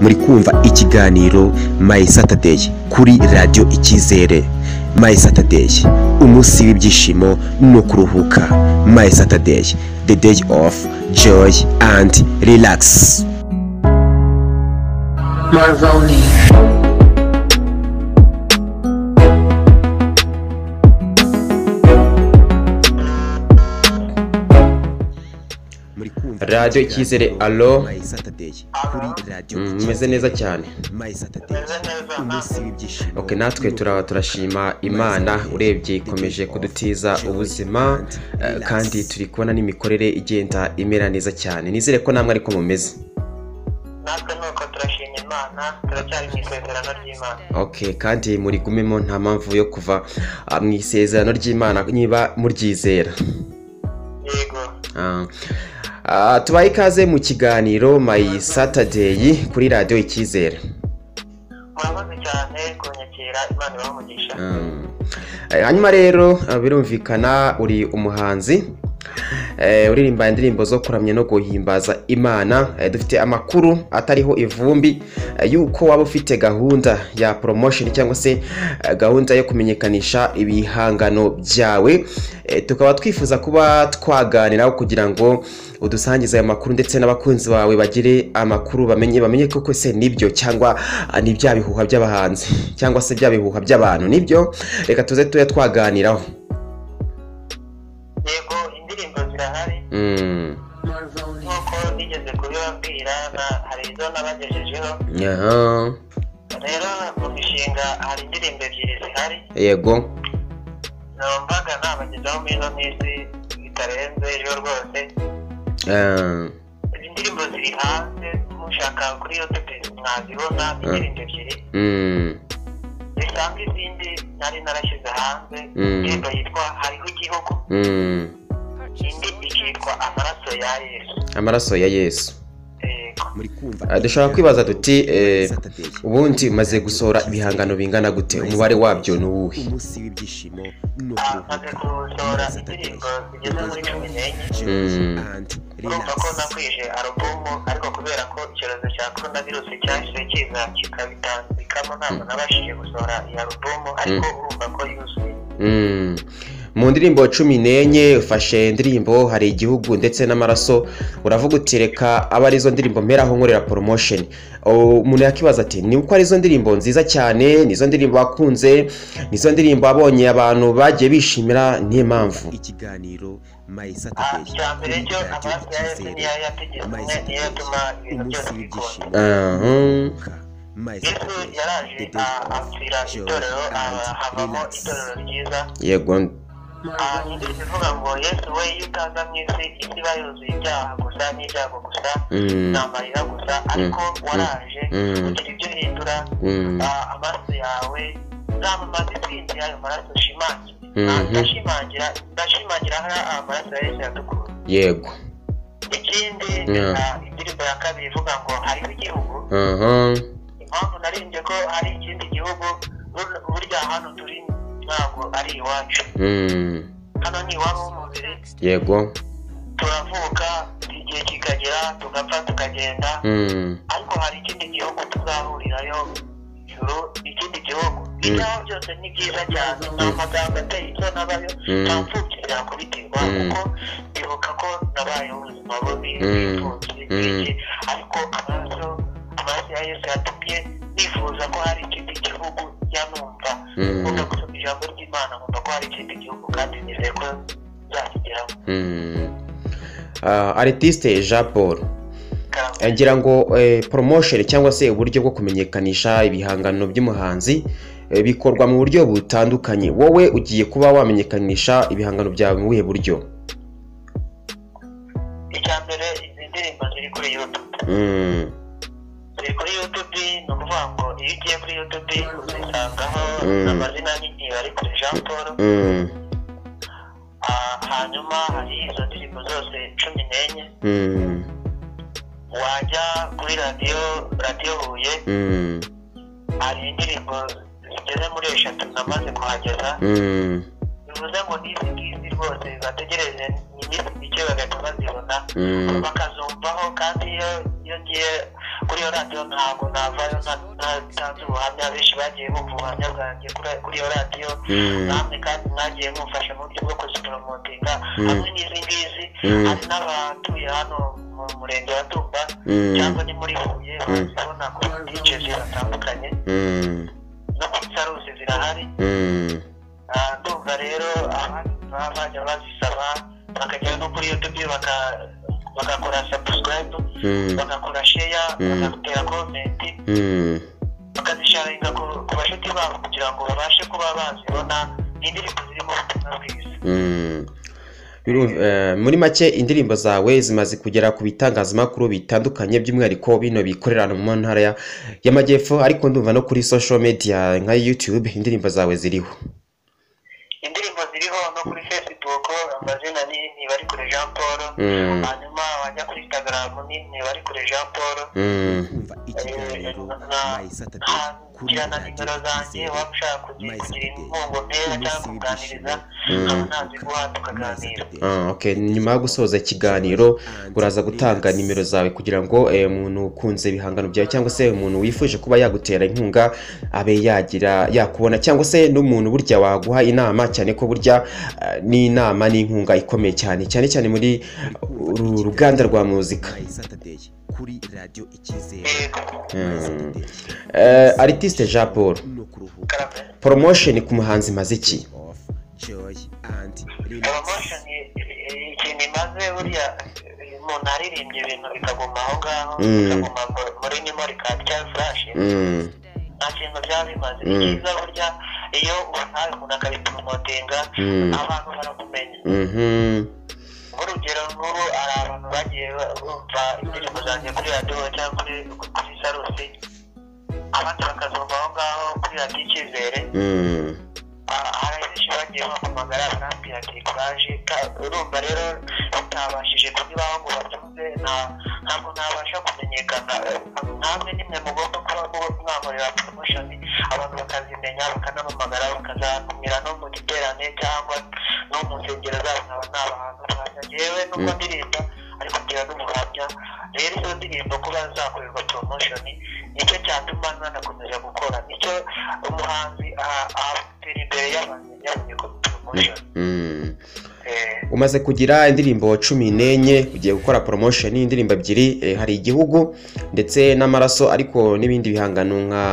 Muri kumva ikiganiro My Saturday kuri Radio Icyizere. My Saturday, umunsi w'ibyishimo no kuruhuka. My Saturday, the day of joy and relax. Marvoni. Radio Icyizere, allo. Mumeze neza cyane. Ok, natwe turashima Imana, urebye ikomeje kudutiza ubuzima, kandi turi kubona n'imikorere igenda imera neza cyane. Nizere ko namwe ariko mumeze. Natwe nuko turashima Imana, turacyari mu isezerano ry'Imana. Ok, kandi muri gumemo, nta mpamvu yo kuva mu isezerano ry'Imana niba muryizera. Yego. Tubaye ikaze mu kiganiro My Saturday kuri Radio Icyizere. Murakoze cyane kunyakira, Imana ibahe umugisha. Hanyuma rero birumvikana uri umuhanzi, uririmba indirimbo zo kuramya no guhimbaza Imana. Dufite amakuru atariho ivumbi yuko waba ufite gahunda ya promotion cyangwa se gahunda yo kumenyekanisha ibihangano byawe. Tukaba twifuza kuba twaganiraho kugira ngo udusangize ayo makuru ndetse n'abakunzi bawe bagire amakuru, bamenye koko se nibyo cyangwa ni bya bihuha by'abahanzi cyangwa se bya bihuha by'abantu. Nibyo, reka tuze tube twaganiraho. Yego, indirimbo zirahari. Nk'uko nigeze kubibabwira, hari izo nabagejejeho. Rero mu mishinga hari indirimbo ebyiri zihari. Yego. Numvaga nabagezaho muri ino minsi bitarenze ejo rwose. Izi ndirimbo ziri hanze, mushaka kuri YouTube mwazibona, indirimbo ebyiri zisanga izindi nari narashyize hanze. Indirimbo yitwa Hariho Igihugu, indi ikitwa Amaraso ya Yesu. Amaraso ya Yesu. Dushobora kwibaza tuti ubundi umaze gusohora ibihangano bingana gute, umubare wabyo ni uwuhe? Maze gusohora indirimbo zigeze muri 14. Urumva ko nakwije alubumu, ariko kubera ko icyorezo cya korona virusi cyahise kiza kikabitambikamo, ntabwo nabashije gusohora iyi alubumu, ariko urumva ko yuzuye. Mu ndirimbo 14 ufashe indirimbo Hari Igihugu ndetse n'Amaraso, uravuga uti reka aba arizo ndirimbo mperaho nkorera promotion. Umuntu yakibaza ati ni uko arizo ndirimbo nziza cyane, nizo ndirimbo bakunze, nizo ndirimbo abonye abantu bagiye bishimira, niyo mpamvu? Ikiganiro My Saturday. Icya mbere cyo Amaraso ya Yesu niyo yategetswe, niyo yatuma ibintu byose bikunda. Yesu yaraje apfira itorero, havamo itorero ryiza. Yego. Indirimbo ivuga ngo Yesu we iyo utaza mu isi, isi iba yuzuye ibyaha gusa n'ibyago gusa n'amarira gusa, ariko waraje ugira ibyo uhindura. Amaraso yawe nzamamaza intsinzi y'ayo maraso ushimangira. Ndashimangira amaraso ya Yesu yadukuye. Yego. Ikindi, indirimbo ya kabiri ivuga ngo Hariho Igihugu. Impamvu naririmbye ko hari ikindi gihugu, burya hano turi ntabwo ari iwacu. Hano ni iwabo w'umubiri. Yego. Turavuka igihe kikagera tugapfa tukagenda, ariko hari ikindi gihugu tuzahurirayo, ikindi gihugu. Ibyaho byose ni byiza cyane, nta magambo ateye isoni abayo, nta mfubyi zakubitirwa, kuko ndibuka ko nabayeho ubuzima bubi, imfubyi, ariko amaraso ya Yesu yatumye nifuza ko hari ikindi gihugu yanumva. Nkunda gusoma ijambo ry'Imana, nkumva ko hari ikindi gihugu kandi nizeye ko nzakigeraho. Artiste Jean Paul, ngira ngo promotion cyangwa se uburyo bwo kumenyekanisha ibihangano by'umuhanzi bikorwa mu buryo butandukanye. Wowe ugiye kuba wamenyekanisha ibihangano byawe mu buhe buryo? Icya mbere, izi ndirimbo ziri kuri YouTube. Ziri kuri YouTube, ni ukuvuga ngo iyo ugiye kuri YouTube uzisangaho amazina n'igihe bari kuri Jean Paul. Hanyuma hari izo ndirimbo zose 14. Wajya kuri radiyo Huye, hari indirimbo zigeze muri 3 namaze kuhageza. Bivuze ngo n'izi ngizi rwose bategereze iminsi mike bagahita bazibona, bakazumvaho. Kandi iyo ngiye Kuri iyo radiyo ntabwo navayo ntatanze ubuhamya. Benshi bagiye bumva ubuhamya bwanjye kuri iyo radiyo, namwe kandi mwagiye mumfasha mu buryo bwo kuziporomotinga hamwe n'izi ngizi. Hari n'abatuye hano mu murenge wa Tumba cyangwa ni muri Huye bazibona ku DJs batandukanye, no kuri Sarusi zirahari. Ndumva rero abandi baba bajya bazisaba bakajya no kuri YouTube bagakora subscribe, bagakora share, bagatera comment, bakazisharinga ku bashuti babo kugira ngo babashe kuba bazibona. N'indirimbo zirimo ubutumwa bwiza. Muri make indirimbo zawe zimaze kugera ku bitangazamakuru bitandukanye, by'umwihariko bino bikorera mu ntara y'Amajyepfo, ariko ndumva no kuri social media nka YouTube indirimbo zawe ziriho. Indirimbo ziriho no kuri Facebook, amazina ni Ntibarikure Jean Paul. Hanyuma wajya kuri Instagram ni Ntibarikure Jean Paul. Kumva ikiganiro My Saturday kuri na nimero zanjye, waba ushaka kugira inkunga ntera cyangwa kuganiriza, nkaba naziguha tukaganira. Okay, nyuma yo gusoza ikiganiro uraza gutanga nimero zawe kugira ngo umuntu ukunze ibihangano byawe cyangwa se umuntu wifuje kuba yagutera inkunga abe yagira yakubona, cyangwa se n'umuntu burya waguha inama, cyane ko burya n'inama n'inkunga ikomeye cyane cyane cyane muri uru ruganda rwa muzika. My Saturday kuri radiyo Icyizere. Artiste Jean Paul, no kuruhuka. Promotion ku muhanzi imaze iki? Of joy and relax. Promotion ikintu imaze, burya umuntu aririmbye ibintu bikaguma aho ngaho, bikaguma muri memory card cyangwa flash, nta kintu byaba bimaze. Icyiza burya iyo uhaye umuntu akabiporomotinga, abantu barakumenya. Nk'urugero nk'ubu hari abantu bagiye bumva indirimbo zanjye kuri radiyo cyangwa kuri Sarusi, abandi bakazumva aho ngaho kuri radiyo Icyizere. Hari benshi bagiye bampamagara barambwira ati kuraje. Urumva rero batabashije kunyuraho ngo babyumve, ntabwo nabasha kumenyekana. Namwe nimwe mugomba kuba mwankorera promotion, abantu bakazimenya, bakanamamagara, bakazatumira no mu giterane cyangwa no mu nsengero zabo, nkaba nabahantu ubuhamya. Njyewe nubwo ndirimba ariko ngira n'ubuhamya. Rero izo ndirimbo kuba zakorerwa promotion nicyo cyatuma nanakomeza gukora, nicyo umuhanzi atera imbere y'abantu yabonye ko promotion. Umaze kugira indirimbo 14, ugiye gukora promotion y'indirimbo 2, hari Igihugu ndetse n'Amaraso, ariko n'ibindi bihangano nka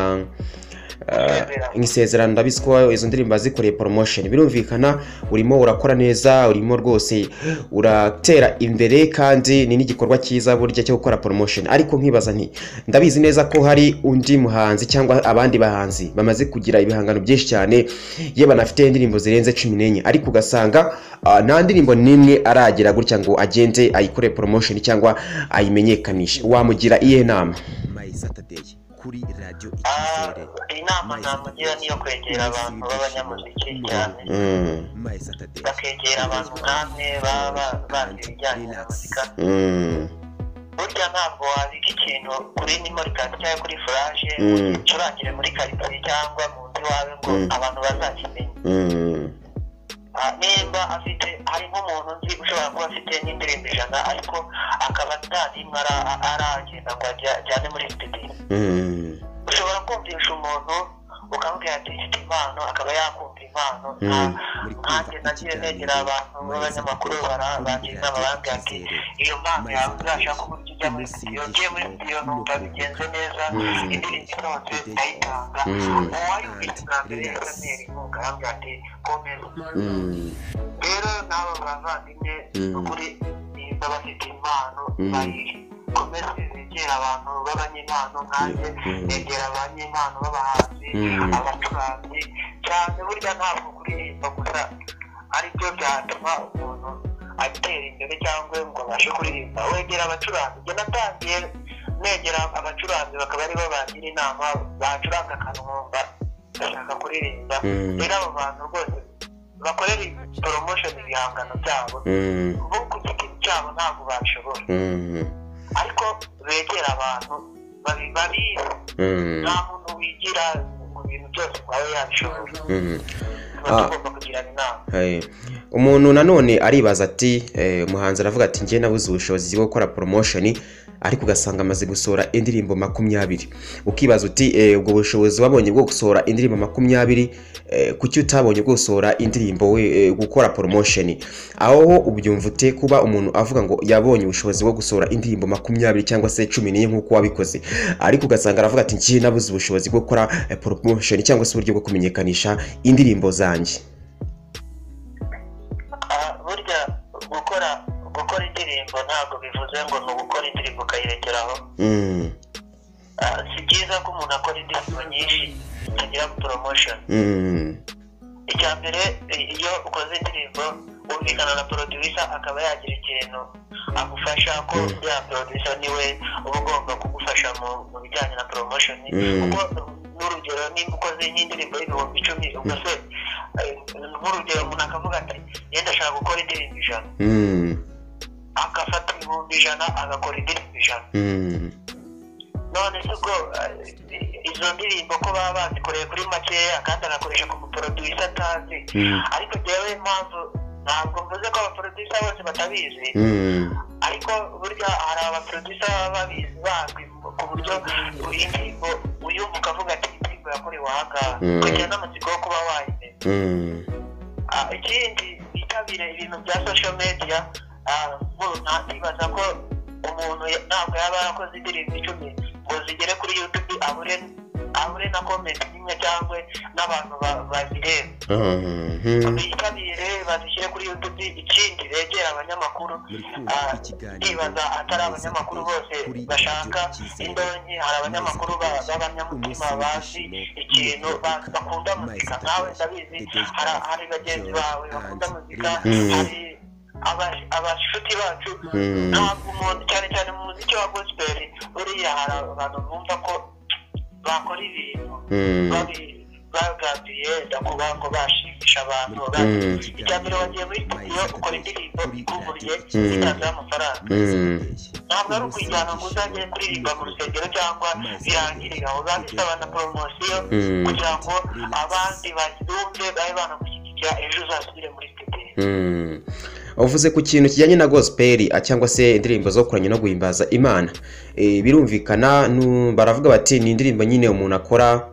Nk'Isezerano. Ndabizi ko izo ndirimbo zikoreye promotion. Birumvikana urimo urakora neza, urimo rwose uratera imbere, kandi ni n'igikorwa cyiza burya cyo gukora promotion. Ariko nkibaza nti ndabizi neza ko hari undi muhanzi cyangwa abandi bahanzi bamaze kugira ibihangano byinshi cyane, ye banafite indirimbo zirenze 14, ariko ugasanga nta ndirimbo n'imwe aragira gutya ngo agende ayikore promotion cyangwa ayimenyekanishe. Wamugira iyihe nama? My Saturday kuri radiyo Icyizere. Inama namugira niyo kwegera abantu b'abanyamuziki cyane, My Saturday bakegera abantu nkamwe baba bazi ibijyanye na muzika. Burya ntabwo wabika ikintu kuri memory card cyangwa kuri flash, ucurangire muri karitsiye cyangwa mu nzu iwawe ngo abantu bazakimenye. Nimba afite, hari nk'umuntu nzi ushobora kuba afite n'indirimbo 100, ariko akaba nta n'imwe aragenda ngo ajyane muri studio. Ushobora kumvisha umuntu ukamubwira ati mfite impano, akaba yakumva impano. Nkanjye nagiye negera abantu b'abanyamakuru bagira inama, barambwira ati iyo mpano yawe uzashaka uburyo ujya muri studio. Ngiye muri studio numva bigenze neza, indirimbo isohotse ndayitanga. Uwayumvise bwa mbere yahise inkunga, arambwira ati komeza. Rero n'abo bavandimwe ukuri nimba bafite impano bayikomeze, begera abantu b'abanyempano nkanjye, begera abanyempano b'abahanzi, abacuranzi cyane. Burya ntabwo kuririmba gusa aribyo byatuma umuntu atera imbere cyangwa ngo abashe kuririmba. Wegera abacuranzi. Njye natangiye negera abacuranzi bakaba aribo bagira inama, bacuranga akantu nkumva ndashaka kuririmba. Rero abo bantu rwose bakorera promotion ibihangano byabo, bo ku giti cyabo ntabwo babishobora, ariko begera abantu babizi. Nta muntu wigira mu bintu byose ngo abe yabishobora. Tuba tugomba kugirana inama. Umuntu nanone aribaza ati umuhanzi aravuga ati njye nabuze ubushobozi bwo gukora promotion, ariko ugasanga amaze gusohora indirimbo 20. Ukibaza uti ubwo bushobozi wabonye bwo gusohora indirimbo 20, kuki utabonye bwo gusohora indirimbo we gukora promotion? Aho ubyumva ute kuba umuntu avuga ngo yabonye ubushobozi bwo gusohora indirimbo 20 cyangwa se 14 nk'uko wabikoze, ariko ugasanga aravuga ati njye nabuze ubushobozi bwo gukora promotion cyangwa se uburyo bwo kumenyekanisha indirimbo zanjye? Burya gukora indirimbo ntabwo bivuze ngo ni ugukora indirimbo ukayirekeraho. Si byiza ko umuntu akora indirimbo nyinshi itagira promotion. Icya mbere, iyo ukoze indirimbo wumvikana na producer akaba yagira ikintu agufasha, ko ya producer niwe uba ugomba kugufasha mu bijyanye na promotion. Kuko n'urugero nimba ukoze nk'indirimbo y'ibihumbi 10, ubwo se nk'urugero umuntu akavuga ati yenda ashaka gukora indirimbo 100, agafata 100,000 agakora indirimbo 100. None se ubwo izo ndirimbo ko baba bazikoreye kuri makeya kandi agakoresha ku muproducer atazi? Ariko njyewe impamvu ntabwo mvuze ko abaproducer bose batabizi, ariko burya hari abaproducer baba babizi bazwi ku buryo indirimbo uyumva ukavuga ati indirimbo yakorewe aha ngaha, ukagira n'amatsiko yo kuba wayimenya. Ikindi, bitabire ibintu bya social media. Ntibaza ko umuntu ntabwo yaba yarakoze indirimbo 10 ngo zigere kuri YouTube abure na comment imwe cyangwa n'abantu bazireba. Bitabire, bazishyire kuri YouTube. Ikindi, begere abanyamakuru. Ndibaza atari abanyamakuru bose bashaka indonke, hari abanyamakuru b'abanyamutima bazi ikintu, bakunda muzika. Nkawe ndabizi hari bagenzi bawe bakunda muzika, hari abashuti bacu. Ntabwo umuntu, cyane cyane mu muziki wa gospel, buriya hari abantu bumva ko bakora ibintu bagambiriye kuba ngo bashimisha abantu. Icya mbere, wagiye muri studio ukora indirimbo ikuvuriye itanzeho amafaranga, ntabwo ari ukuyijyana ngo uzajye kuririmba mu rusengero cyangwa birangirire aho. Biba bisaba na promotion kugira ngo abandi bayumve, babe banagushyigikira, ejo uzasubire muri studio. Uvuze ku kintu kijyanye na gospel cyangwa se indirimbo zo kuramya no guhimbaza Imana. Birumvikana baravuga bati ni indirimbo nyine umuntu akora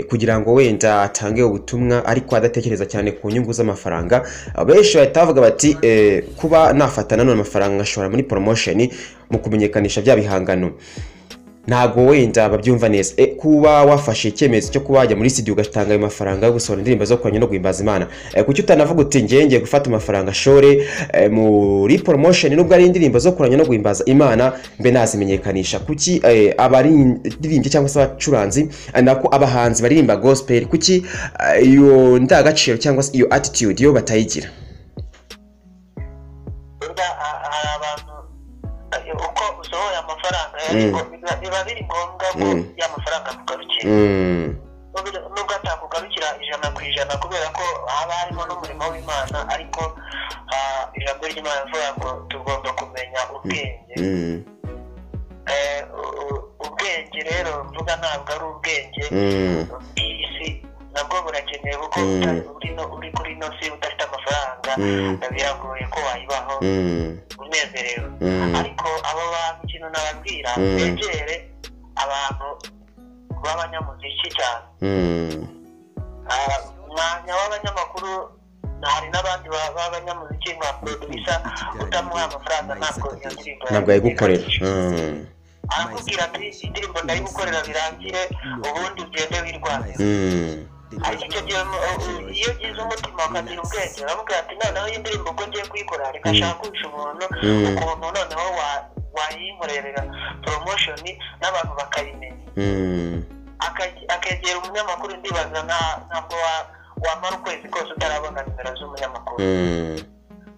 kugira ngo wenda atange ubutumwa, ariko adatekereza cyane ku nyungu z'amafaranga. Benshi bahita bavuga bati kuba nafata nanone amafaranga ngashora muri promotion mu kumenyekanisha bya bihangano, ntabwo wenda babyumva neza. Kuba wafashe icyemezo cyo kuba wajya muri studio ugatanga ayo mafaranga yo gusohora indirimbo zo kuramya no guhimbaza Imana, kuki utanavuga uti ngiye ngiye gufata amafaranga ashore muri promotion, nubwo ari indirimbo zo kuramya no guhimbaza Imana, mbe nazimenyekanisha? Kuki abaririmbyi cyangwa se abacuranzi, nako abahanzi baririmba gospel, kuki iyo ndangagaciro cyangwa se iyo attitude yo batayigira? Burya hari abantu, uko usohoye amafaranga ariko biba biri ngombwa ko ya mafaranga akugarukira, nubwo atakugarukira 100%, kubera ko haba harimo n'umurimo w'Imana. Ariko ijambo ry'Imana rivuga ngo tugomba kumenya ubwenge. Ubwenge rero mvuga ntabwo ari ubwenge bw'isi, nabwo burakenewe, kuko uri kuri ino si udafite amafaranga biragoye ko wayibaho unezerewe. Ariko abo bantu ikintu nababwira, begere abantu b'abanyamuziki cyane. Umwanya w'abanyamakuru, hari n'abandi b'abanyamuziki nka producer, utamuha amafaranga ntabwo iyo ndirimbo ntabwo yayigukorera. Arakubwira ati indirimbo ndayigukorera birangire, ubundi ugende wirwanira. Ariko icyo gihe iyo ugize umutima ukagira ubwenge, uravuga ati noneho iyi ndirimbo ubwo ngiye kuyikora, reka nshakishe umuntu ukuntu noneho wayinkorera promotion n'abantu bakayimenya. Akegera umunyamakuru. Ndibaza ntabwo wamara ukwezi kose utarabona nimero z'umunyamakuru.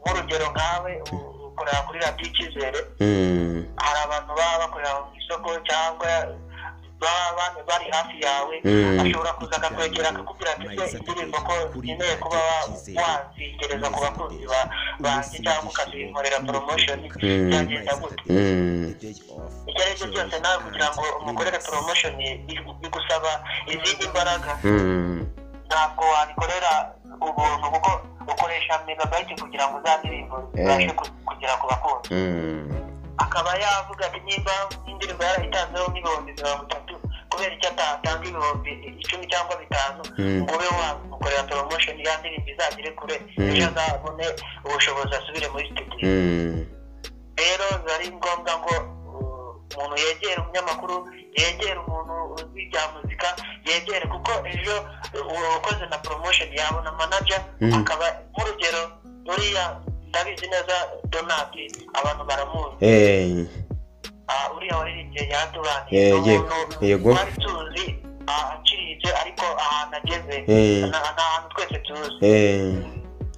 Nk'urugero nkawe ukorera kuri Radiyo Icyizere, hari abantu baba bakorera mu isoko cyangwa baba bari hafi yawe, ashobora kuza akakwegera akakubwira ati se indirimbo ko nkeneye kuba wazigereza ku bakunzi banjye cyangwa ukazinkorera promotion, byagenda gute? Icyo ari cyo cyose, nawe kugira ngo umukorere promotion bigusaba izindi mbaraga, ntabwo wabikorera Ubuntu, kuko ukoresha megabyte kugira ngo za ndirimbo zibashe kugera ku bakunzi. Akaba yavuga ati nimba indirimbo yarayitanzeho 30,000, kubera icyo atatanga 10,000 cyangwa 5,000, ngo ube wamukorera promotion ya ndirimbo izagere kure, ejo azabone ubushobozi asubire muri studio. Rero biba ari ngombwa ngo umuntu yegere umunyamakuru, yegere umuntu uzi ibya muzika, yegere, kuko ejo ukoze na promotion yabona manager. Akaba nk'urugero uriya ndabizi neza Donati, abantu baramuzi, uriya waririmbye yaratubaniye, yego twari tuzi aciriritse, ariko ahantu ageze ni ahantu twese tuzi.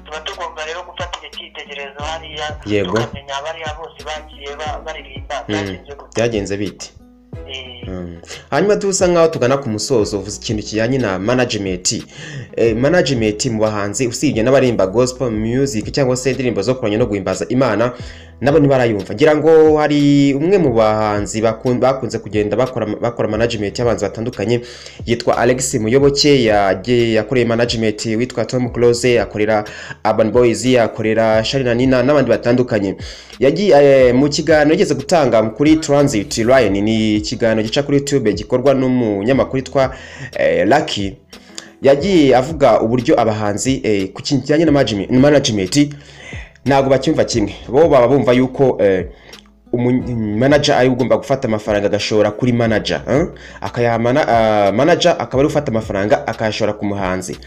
Tuba tugomba rero gufata icyo cyitegererezo hariya, tukamenya bariya bose bagiye baririmba byagenze bite. Hanyuma tusa nkaho tugana ku musozo, uvuze ikintu kijyanye na management. Management mu bahanzi, usibye n'abarimba gospel music cyangwa se indirimbo zo kuramya no guhimbaza Imana, nabo ntibarayumva. Ngira ngo hari umwe mu bahanzi bakunze kugenda bakora management y'abanzi batandukanye, yitwa Alex Muyoboke, yakoreye management witwa Tom Close, akorera Urban Boys, akorera Sharina Nina n'abandi batandukanye. Yagiye mu kiganiro yageze gutanga kuri Transit Line, ni ikiganiro gica kuri YouTube gikorwa n'umunyamakuru witwa Lucky. Yagiye avuga uburyo abahanzi ku kintu kijyanye na management ntabwo bacyumva kimwe. Bo baba bumva yuko manager ari ugomba gufata amafaranga agashora kuri manager, akayaha manager akaba ari ufata amafaranga akayashora ku muhanzi.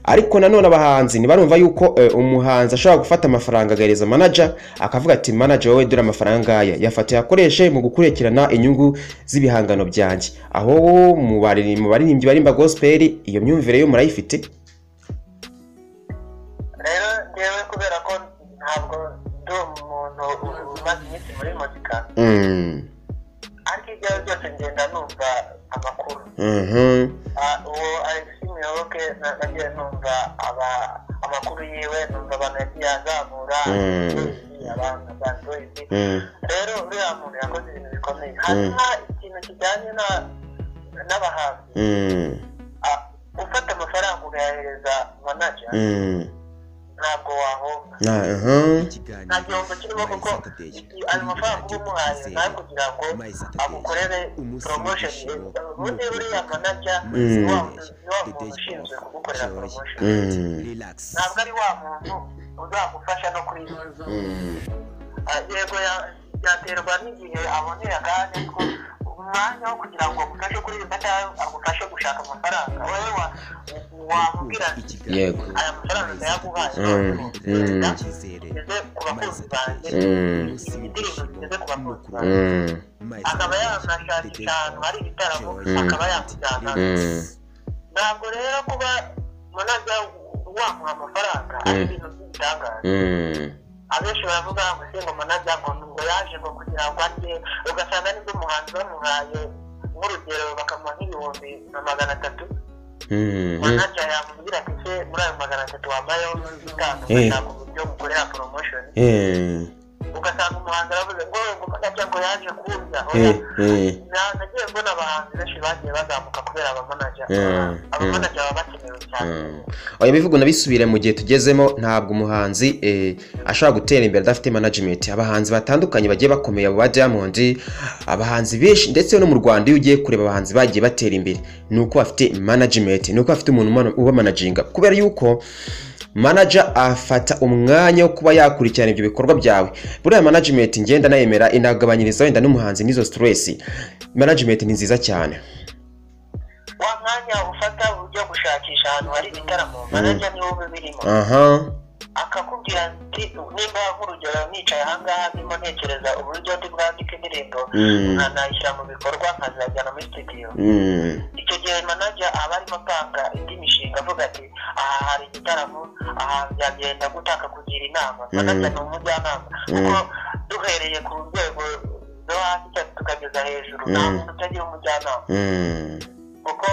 Ariko nanone abahanzi ntibarumva yuko umuhanzi ashobora gufata amafaranga agahereza manager, akavuga ati manager wowe dore amafaranga aya yafatiye akoreshe mu gukurikirana inyungu z'ibihangano byanjye. Aho mu baririmbyi barimba gospel iyo myumvire yo murayifite? Rero ngewe kubera ko ntabwo ndi umuntu umaze iminsi muri muzika, ariko ibyo byose ngenda numva amakuru. Uwo Alex Muyoboke nagiye numva amakuru yiwe, numva abantu yagiye azamura, abantu bandoizi. Rero uriya muntu yakoze ibintu bikomeye. Hanyuma ikintu kijyanye n'abahanzi, ufata amafaranga ugahereza manager, ntabwo wahomba. Nta gihombo kirimo, kuko ayo mafaranga uba umuhaye nawe kugira ngo agukorere promotion. Ubundi uriya manager ni wa muntu ushinzwe kugukorera promotion, ntabwo ari wa muntu uzagufasha no kuri. Yego byaterwa n'igihe abonera akanya, ariko umwanya wo kugira ngo agufashe kuririmba cyangwa agufashe gushaka amafaranga, wowe wamubwira yego aya mafaranga ndayaguhaye, ngeze ku bakunzi banjye, indirimbo zigeze ku bakunzi banjye, akaba yanashakisha ahantu hari ibitaramo akaba yakujyana. Ntabwo rero kuba manager wamuha amafaranga ari ibintu by'ibitangaza. Abenshi baravuga ngo se ngo manager ngo yaje ngo kugira ngo arye, ugasanga nibwo umuhanzi bamuhaye nk'urugero bakamuha 1,300,000, manager yamubwira ati se muri ayo 300 wambayeho 5 ugashaka uburyo mukorera promotion, ugasanga umuhanzi aravuze ngo manager ngo yaje kurya. Nagiye mbona abahanzi benshi bagiye bazamuka kubera abamanager. Abamanager baba bakenewe cyane. Oya bivugo nabisubire mu gihe tugezemo, ntabwo umuhanzi ashobora gutera imbere adafite management. Abahanzi batandukanye bagiye bakomeye, abo ba Diamond, abahanzi benshi ndetse no mu Rwanda iyo ugiye kureba abahanzi bagiye batera imbere nuko bafite management, nuko bafite umuntu uba managinga, kubera yuko manager afata umwanya wo kuba yakurikirana ibyo bikorwa byawe. Buriya management ngenda nayemera, inagabanyiriza wenda n'umuhanzi n'izo stress. Management ni nziza cyane. Wa mwanya ufata ujya gushakisha ahantu hari ibitaramo, manager niwe ubirimo. Akakubwira ati nimba nk'urugero nicaye ahangaha ndimo ntekereza uburyo ndi bwandike indirimbo nkanayishyira mu bikorwa nkazajyana muri studio, icyo gihe manager aba arimo apanga indi mishinga avuga ati aha hari igitaramo, aha byagenda gutaka, kugira inama. Manager ni umujyanama, kuko duhereye ku rwego rwo hasi tukageza hejuru nta muntu utagira umujyanama. Kuko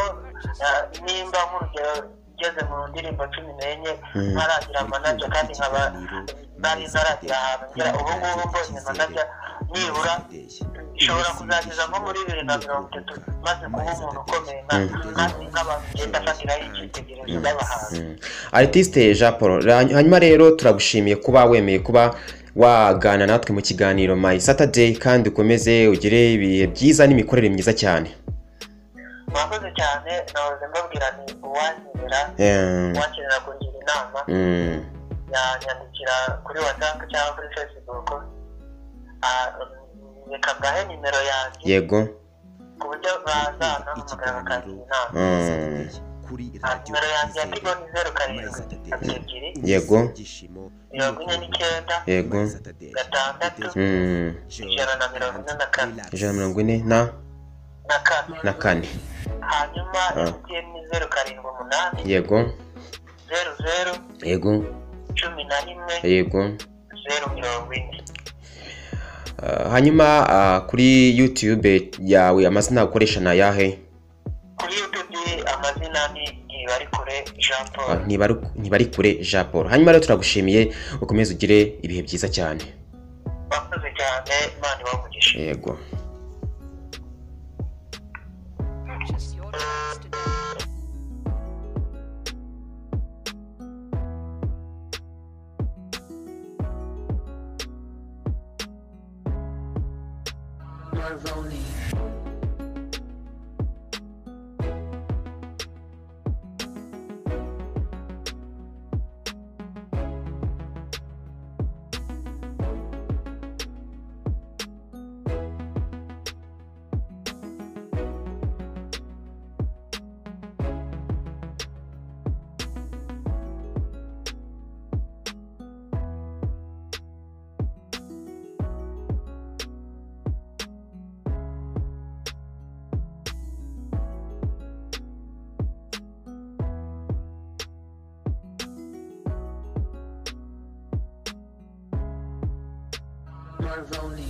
nimba nk'urugero ngeze mu ndirimbo 14 ntaragira manager, kandi nkaba nari ntaragira ahantu ngera, ubu ngubu mbonye manager nibura Ishobora kuzageza nko muri 2030 maze kuba umuntu ukomeye nk'abantu ngenda afatiraho icyitegererezo by'abahanzi. Artiste Jean Paul, hanyuma rero turagushimiye kuba wemeye kuba wagana natwe mu kiganiro My Saturday, kandi ukomeze ugire ibihe byiza n'imikorere myiza cyane. Mwakoze cyane, nahoze mbabwira ni uwankenera uwankenera kungira inama yanyandikira kuri WhatsApp cyangwa kuri Facebook, reka mbahe nimero yanjye. Yego. Ku buryo bazanampamagara bakangira inama. Nimero yanjye ya Tigo ni 0 7 2. Yego. 49. Yego. 6 144. 144. Hanyuma MTN ni 0 7 8. Yego. 0 0. Yego. 11. Yego. 0 40. Hanyuma kuri YouTube yawe amazina ukoresha na yahe? Kuri YouTube amazina ni Ntibarikure Jean Paul. Ntibarikure Jean Paul. Hanyuma rero turagushimiye, ukomeze ugire ibihe byiza cyane. Mwakoze cyane, Imana ibahe umugisha. Yego. Marvoni. Marvoni.